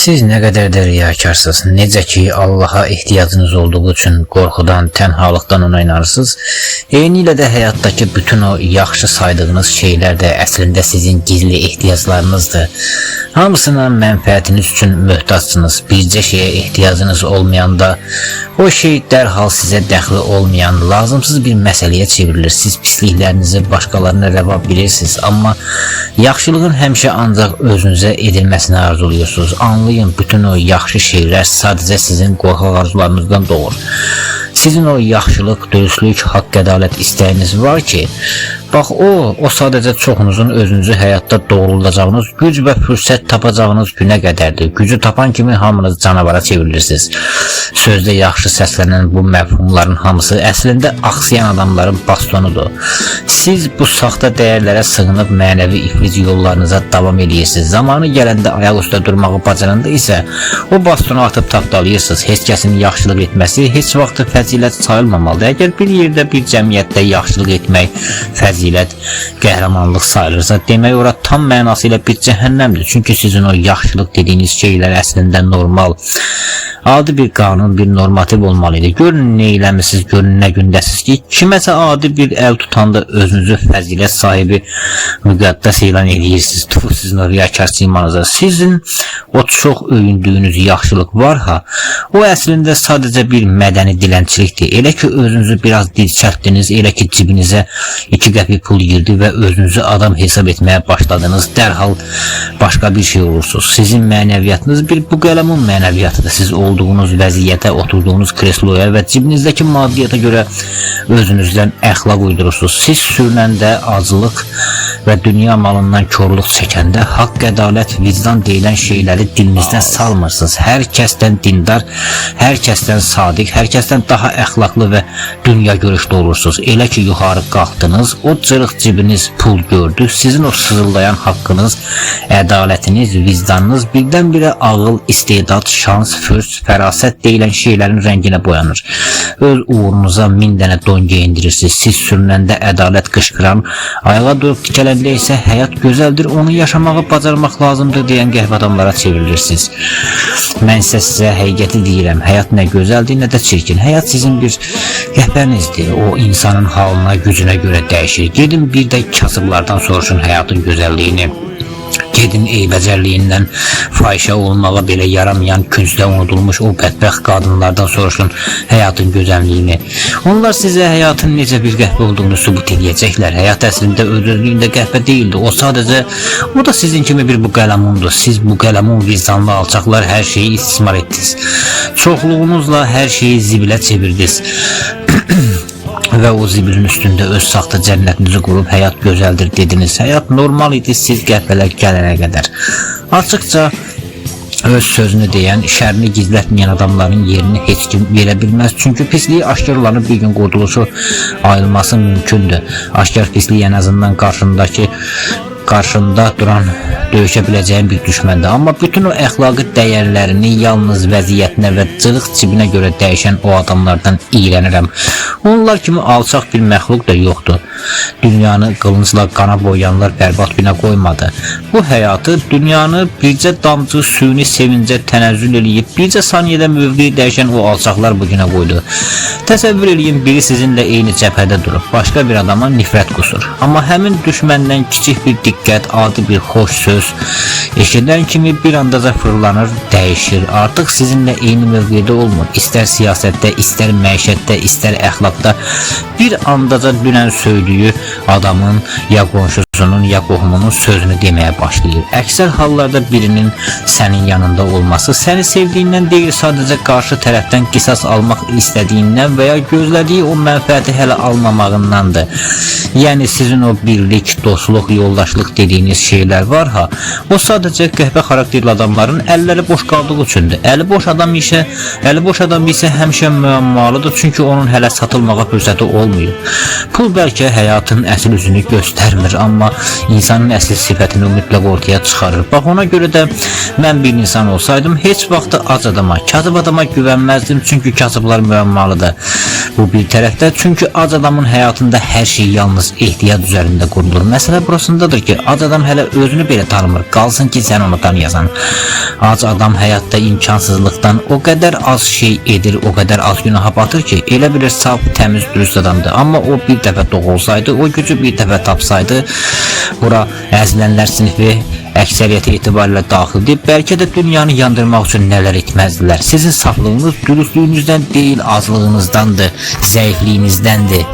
Siz nə qədər də riyakarsınız. Necə ki Allaha ehtiyacınız olduğu üçün qorxudan, tənhalıqdan ona inanırsınız, eynilə də həyatdakı bütün o yaxşı saydığınız şeylər də əslində sizin gizli ehtiyaclarınızdır. Hamısına mənfəətiniz üçün möhtacsınız. Bircə şeyə ehtiyacınız olmayanda o şey dərhal sizə dəxli olmayan lazımsız bir məsələyə çevrilir. Siz pisliklərinizi başqalarına rəva bilirsiniz, amma yaxşılığın həmişə ancaq özünüzə edilməsini arzuluyorsunuz. Anlayın, bütün o yaxşı şeylər sadəcə sizin qorxaq arzularınızdan doğur. Sizin o yaxşılıq, dürüstlük, haqq, ədalət istəyiniz var ki, bax o sadəcə çoxunuzun özünüzü həyatda doğruldacağınız güc və fürsət tapacağınız günə qədərdir. Gücü tapan kimi hamınız canavara çevrilirsiniz. Sözdə yaxşı səslənən bu məfhumların hamısı əslində axsayan adamların bastonudur. Siz bu saxta dəyərlərə sığınıb mənəvi iflic yollarınıza davam edirsiniz. Zamanı gələndə ayaq üstə durmağı bacaranda isə o bastonu atıb tapdalayırsınız. Heç kəsin yaxşılıq etməsi heç vaxt fəzilət sayılmamalıdır. Əgər bir yerdə, bir cəmiyyətdə yaxşılıq etmək fəzilət, qəhrəmanlıq sayılırsa, demək ora tam mənası ilə bir cəhənnəmdir. Çünki sizin o yaxşılıq dediyiniz şeylər əslində normal, adi bir qanun, bir normativ olmalı idi. Görün nə eləmisiniz, görün nə gündəsiniz ki, kiməsə adi bir əl tutanda özünüzü fəzilət sahibi müqəddəs elan edirsiniz. Tfu sizin o riyakar simanıza. Sizin o çox öyündüyünüz yaxşılıq var ha, o əslində sadəcə bir mədəni dilənçilikdir. Elə ki özünüzü biraz dirçəltdiniz, elə ki cibinizə 2 qəpik pul girdi və özünüzü adam hesab etməyə başladınız, dərhal başqa bir şey olursunuz. Sizin mənəviyyatınız bir bu qələmun mənəviyyatıdır. Siz olduğunuz vəziyyətə, oturduğunuz kresloya və cibinizdəki maddiyyata görə özünüzdən əxlaq uydurursunuz. Siz sürünəndə, aclıq və dünya malından korluq çəkəndə haqq, ədalət, vicdan deyilən şeyləri dilinizdən salmırsınız. Hər kəsdən dindar, hər kəsdən sadiq, hər kəsdən daha əxlaqlı və dünya görüşlü olursunuz. Elə ki yuxarı qalxdınız, o cırıq cibiniz pul gördü, sizin o sızıldayan haqqınız, ədalətiniz, vicdanınız birdən-birə ağıl, istedad, şans, fürs, fərasət deyilən şeylərin rənginə boyanır. Öz uğurunuza 1000 dənə don geyindirirsiniz. Siz sürünəndə ədalət qışqıran, ayağa durub dikələndə isə həyat gözəldir, onu yaşamağı bacarmaq lazımdır deyən qəhvə adamlara çevrilirsiniz. Mən isə sizə həqiqəti deyirəm. Həyat nə gözəldir, nə də çirkin. Həyat sizin bir rəhbərinizdir. O insanın halına, gücünə görə dəyişir. Gedin bir də kasıblardan soruşun həyatın gözəlliyini. Gedin eybəcərliyindən fahişə olmağa belə yaramayan, küncdə unudulmuş o bədbəxt qadınlardan soruşun həyatın gözəlliyini. Onlar sizə həyatın necə bir qəhvə olduğunu sübut edəcəklər. Həyat əslində öz-özlüyündə qəhvə deyildi. O sadəcə, o da sizin kimi bir bu qələmundur. Siz bu qələmun vicdanlı alçaqlar hər şeyi istismar etdiniz. Çoxluğunuzla hər şeyi zibilə çevirdiniz. Və o zibilin üstündə öz saxta cənnətinizi qurub həyat gözəldir dediniz. Həyat normal idi siz qəhvələr gələnə qədər. Açıqca öz sözünü deyən, şərini gizlətməyən adamların yerini heç kim verə bilməz. Çünki pisliyi aşkarlanıb bir gün qurtuluşu ayılması mümkündür. Aşkar pislik ən azından qarşında duran döyüşə biləcəyin bir düşməndir. Amma bütün o əxlaqi dəyərlərini yalnız vəziyyətinə və cırıq cibinə görə dəyişən o adamlardan iyrənirəm. Onlar kimi alçaq bir məxluq da yoxdur. Dünyanı qılıncla qana boyayanlar bərbad günə qoymadı. Bu həyatı, dünyanı bircə damcı süni sevincə tənəzzül eləyib, bircə saniyədə mövqeyi dəyişən o alçaqlar bu günə qoydu. Təsəvvür eləyin, biri sizinlə eyni cəbhədə durub, başqa bir adama nifrət qusur. Amma həmin düşməndən kiçik bir diqqət, adi bir xoş söz eşidən kimi bir andaca fırlanır, dəyişir. Artıq sizinlə eyni mövqedə olmur. İstər siyasətdə, istər məişətdə, istər əxlaqda bir andaca dünən söydüyü adamın ya qonşusunun, ya qohumunun sözünü deməyə başlayır. Əksər hallarda birinin sənin yanında olması səni sevdiyindən deyil, sadəcə qarşı tərəfdən qisas almaq istədiyindən və ya gözlədiyi o mənfəəti hələ almamağındandır. Yəni sizin o birlik, dostluq, yoldaşlıq dediyiniz şeylər var ha, o sadəcə qəhvə xarakterli adamların əlləri boş qaldığı üçündür. Əli boş adam isə həmişə müəmmalıdır, çünki onun hələ satılmağa fürsəti olmayıb. Pul bəlkə həyatın əsl üzünü göstərmir, amma insanın əsl sifətini mütləq ortaya çıxarır. Bax ona görə də Mən bir insan olsaydım heç vaxt da ac adama, kasıb adama güvənməzdim, çünki kasıblar müəmmalıdır. Bu bir tərəfdə, çünki ac adamın həyatında hər şey yalnız ehtiyac üzərində qurulur. Məsələ burasındadır ki, ac adam hələ özünü belə tanımır. Qalsın ki, sən onu tanıyasan. Ac adam həyatda imkansızlıqdan o qədər az şey edir, o qədər az günaha batır ki, elə bilir saf, təmiz, dürüst adamdır. Amma o bir dəfə doğulsaydı, o gücü bir dəfə tapsaydı, bura əzilənlər sinifi əksəriyyəti etibarilə daxildir. Bəlkə də dünyanı yandırmaq üçün nələr etməzdilər. Sizin saflığınız dürüstlüyünüzdən deyil, azlığınızdandır, zəifliyinizdəndir.